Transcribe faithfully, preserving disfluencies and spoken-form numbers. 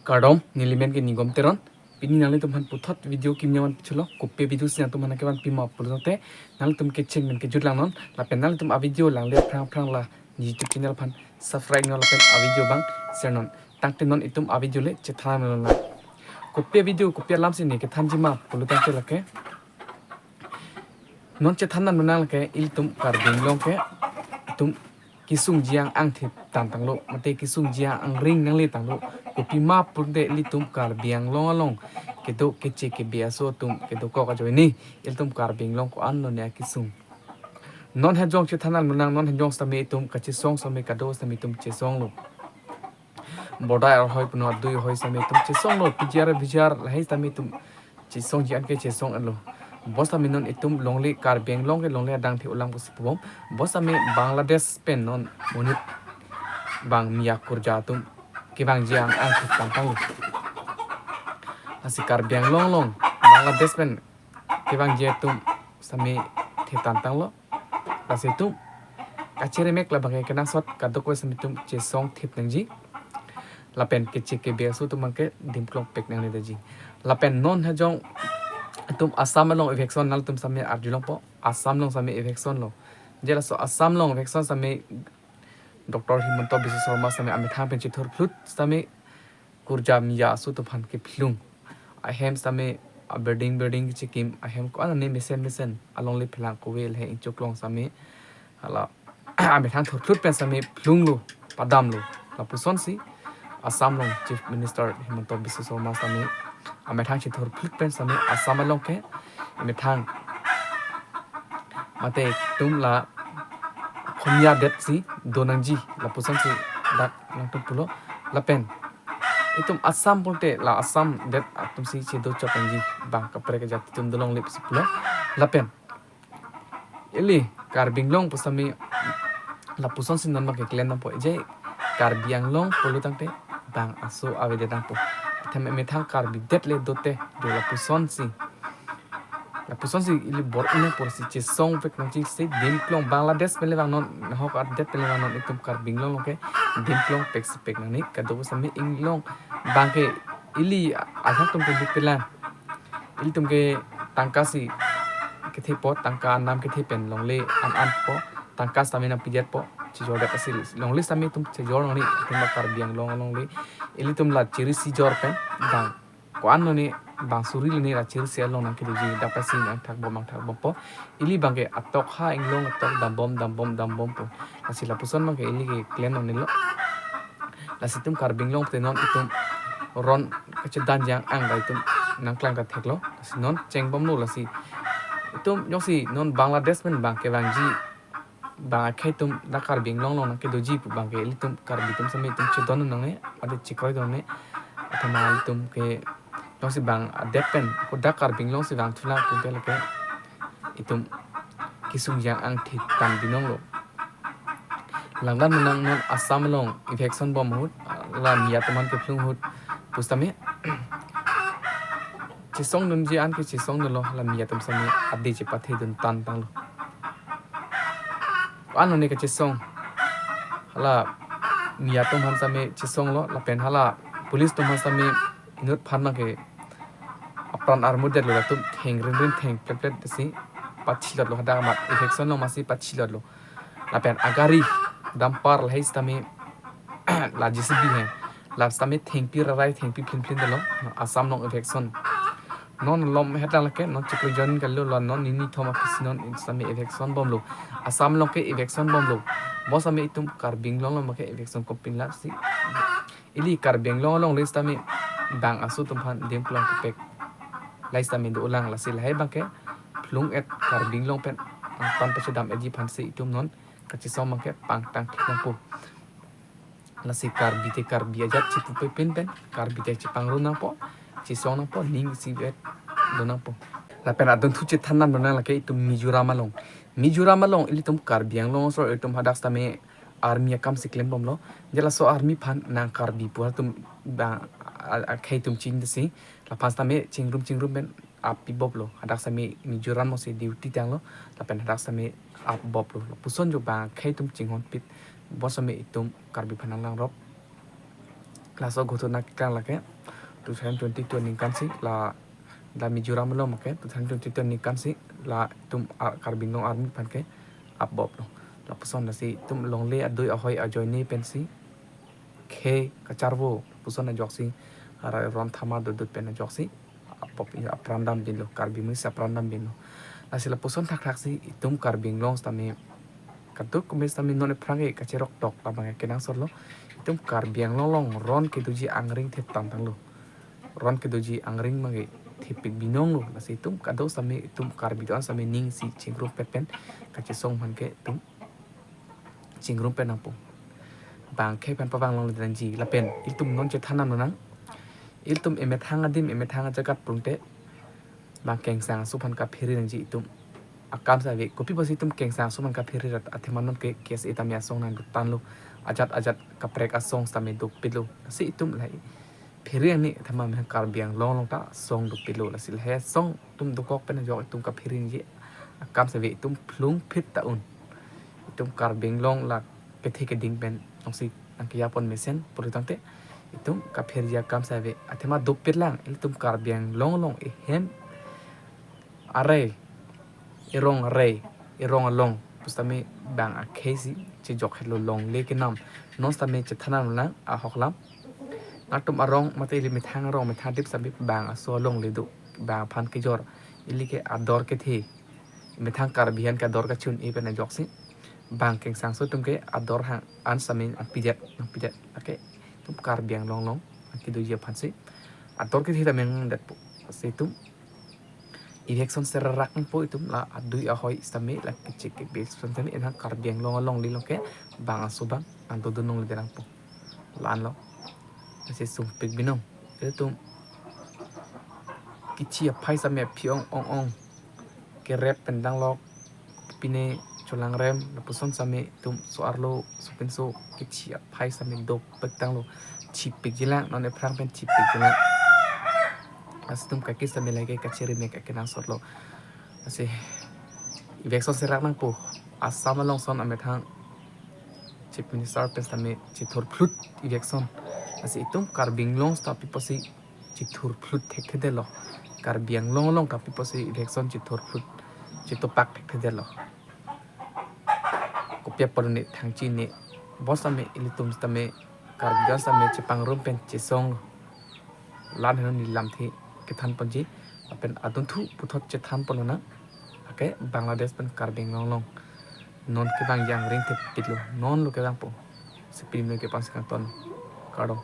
Kardom, nelimen ke Nigom Teron. Pini nanglitum aphan puthot video kimi nangvan pichelo. Kopi video si nangtum aphan kevan pima pulote, nanglitum kecheng pen kejut langnon. Lapen nanglitum a video langle aphrang aphrang la neli YouTube channel aphan subscribe non lapen a video abang share non. Tangte non itum a video le chethan non la. Kopi video, kopi alam si ne kethanji ma pulo tangte lake, non chethan nang nang lake ilitum Karbi Anglong ke itum kesungji angthip tan tanglo, mate kesungji angring nangle tanglo. Kopi ma pulote ilitum Karbi Anglong along kedo keche kebe aso atum kedokok ajoine ilitum Karbi Anglong ko-an lo ne akesung. Non hejong chethan nang nang, non hejong sitame itum kachesong sitame kado sitame itum chesonglo. Bordai arhoi puno adui hoi sitame itum chesonglo, P G R, V G R lahai sitame itum chesongji an ke chesong-etlo. Bonsitame non itum longle Karbi Anglong ke longle adang the ulang pusi pubom. Bonsitame Bangladesh pen non monit bang miya kurja atum kevangji ang angthip tan tanglo. Lasi Karbi Anglong along Bangladesh pen kevangji atum sitame the tan tanglo. Lasi itum kacheremek labang ke kenangsot kadokave sitame itum chesongthip nangji. Lapen keche kebe aso atum abang ke dimklong pek nangne daji. Lapen non hejong itum Assam along eviction nanglitum sitame arjulongpo. Assam along sitame eviction lo. Je laso Assam along eviction sitame Doctor Himanta Biswa Sarma sitame amethang pen chethurphlut sitame kurja miya aso atum aphan kephlung. Ahem sitame a building building kechekim, ahem ko-an ne mesen mesen alongle phelang kove le inchuk long sitame hala amethang thurphlut pen sitame phlunglo, padamlo. Lapusonsi Assam along Chief Minister Himanta Biswa Sarma sitame amethang chethurphlut pen sitame Assam along ke amethang mate itum la khomya det si do nangji lapusonsi dak nangtum pulo. Lapen itum Assam pulote la Assam det atum si chedo chok nangji, bang kaprek kejat atum dolongle pusi pulo. Lapen ili Karbi Anglong pusitame lapusonsi non abang ke klem nangpo, je Karbi Anglong pulo tangte bang aso avedet nangpo. Athema methang Karbi det le dote do lapusonsi. Lapusonsi ili bor-i nangpo si chesong pek nangji si dimklong Bangladesh pen le vangnon, nahok adet pen le vangnon, itum Karbi Anglong along ke dimklong pek si pek nangne. Kado pusitame inglong abang ke ili ajak atum ke duk pelang. Ilitum ke tangka si kethepo, tangka anam kethe pen longle an anpo, tangka sitame nangpidetpo, chejordet asi longle sitame itum chejor nangne, itum Karbi Anglong alongle. Ilitum la chiri si jor pen bang ko-an lo ne, bang suri lo ne la chiri si along nangkedoji, dak pasi nangthakbom nangthakbompo. Ili abang ke atok ha inglong atok dambom dambom dambompo. Lasi lapuson abang ke ili ke klem nangnelo. Lasi itum Karbi Anglong te non itum ron kachedanji ang da itum nangklang ta theklo. Lasi non chengbomlo, lasi itum jongsi non Bangladesh pen bang kevangji bang akhei atum dak Karbi Anglong along nangkedoji pu abang ke ilitum Karbi atum sitame itum chedon nangne, ade chekroi nangne. Athema ilitum ke jongsi bang adet pen ko dak Karbi Anglong si vangthulang pulote lake itum kesungji angthip tan binonglo. Langdam menang non Assam along eviction bom ahut, la miya atum aphan kephlung ahut pusitame chesongdunji an ke chesongdunlo, la miya atum sitame ade chepathedun tan tanglo. Ko-an lo ne kachesong, hala miya atum aphan sitame chesonglo, lapen hala police atum aphan sitame inut aphan abang ke apran armut detlo, latum theng rim rim theng plet plet si pachilotlo, hadak amat eviction along masi pachilotlo. Lapen agari dumper lahai sitame la J C B he, la sitame thengpi rarai thengpi phlin phlin detlo. Assam along eviction. Non malom hetang lake non chiklo jon kalo, la non nini thom aphi si non sitame eviction bomlo. Assam along ke eviction bomlo. Bonsitame itum Karbi Anglong along abang ke eviction kopi lasi ili Karbi Anglong alongle sitame bang aso atum aphan dimklong kepek lahai sitame dolang, lasi lahai abang ke phlung-et Karbi Anglong pen angtan pachedam-etji aphan si itum non kachesong abang ke pangtang thik nangpo. Lasi Karbi te Karbi ajat chipupe pin pen, Karbi te chepangrum nangpo, chesong nangpo, ning isi-et do nangpo. Lapen adunthu chethan nang do nang lake itum Mizoram along. Mizoram along ilitum Karbi Anglong aso itum hadak sitame army akam si klem bomlo. Je laso army aphan nang Karbi pu atum bang a-, a-, akhei atum chinidesi, laphan sitame chingrum chingrum pen ap piboplo. Hadak sitame Mizoram along si duty tanglo, lapen hadak sitame ap boplo. Lapuson jo bang akhei atum chinghonpit, bonsitame itum Karbi aphan nanglangrop. Laso ghotona keklang lake two thousand twenty-two aningkan si la, la Mizoram along ke two thousand twenty-two aningkan si la itum ar-, Karbi Anglong Army aphan ke apbop lo. Lapuson lasi itum longle adui ahoi ajoine pensi khei kacharvo puson ajoksi, arai ron thama dodot pen ajoksi apbop, apran dambinlo, Karbi amonit si apran dambinlo. Lasi lapuson thakthak si itum Karbi Anglong sitame kadokave sitame non aphrang ke kacherok tok labang ke kenangsotlo. Itum Karbi Anglong along ron kedoji angring theptan tanglo. Ron kedoji angring abang ke thepik binonglo. Lasi itum kadokave sitame itum Karbi do-an sitame ning si chingrumpet pen kachesong aphan ke itum chingrumpet nangpo. Bang khei aphan pavang longledetji lapen ilitum non chethan nang nang. Ilitum emethang adim, emethang ajagat pulangte bang kengsang aso aphan kaphiri nangji itum akam si ave. Kopi pusi itum kengsang aso aphan kaphiri rat athema non ke KSA tame asong nangdotanglo. Ajat ajat kaprek asong sitame dopiklo. Lasi itum lahei phiri ani athema meh Karbi Anglong along ta asong dopiklo. Lasi lahei asong itum dokok pen ajok itum kaphiri nangji akam si ave, itum phlung phit ta un. Itum Karbi Anglong la kethe keding pen jongsi nangkejapon mesen pulotangte itum kaphirji akam si ave. Athema dopiklang, itum Karbi Anglong along ehem arai, erong arai, erong along pusitame bang akhei si chejok helo longle kenam. Non sitame chethan nang ahok lam. Nangtum arong mate ili methang arong methang adip sitame bang aso alongle do, bang aphan kejor. Ili ke ador kethe. Methang Karbi aphan ke ador kachun-e pen ajoksi bang kengsang aso atum ke ador hang an sitame nangpidet, nangpidet. Lake itum Karbi Anglong along nangkedoji aphan si ador kethe tame nangdetpo. Lasi itum eviction serak nangpo, itum la adui ahoi sitame la kechek kebek sitame enang Karbi Anglong alongle along ke bang aso abang nangdodun nangledet nangpo. La-anlo. Lasi sumpik binong. Itum kichi aphai sitame aphi ong ong ong kerep pen danglok, pine cholangrem lapuson sitame itum so-arlo sopinso kichi aphai sitame dopik tanglo. Chipikjilang, non aphrang pen chipikjilang. Lasi itum kaki sitame lake kachiri mek akenangsotlo. Lasi eviction serak nangpo. Assam along ason amethang Chief Minister pen sitame chethur phlut eviction. Lasi itum Karbi Anglong sita pi pusi chethur phlut thekthedetlo. Karbi Anglong along ta pi pusi eviction chethur phlut chetopak thekthedetlo. Kopi apot ne thangchi ne. Bonsitame ilitum sitame Karbi do-an sitame chepangrum pen chesonglo. La-an henlo neli lamthe kethanponji. Lapen adunthu puthot chethanpon lonang. Lake Bangladesh pen Karbi Anglong along non kevangji angring thepiklo. Nonlo kevangpo. Siprim lo ke pansi kangton. Kardom.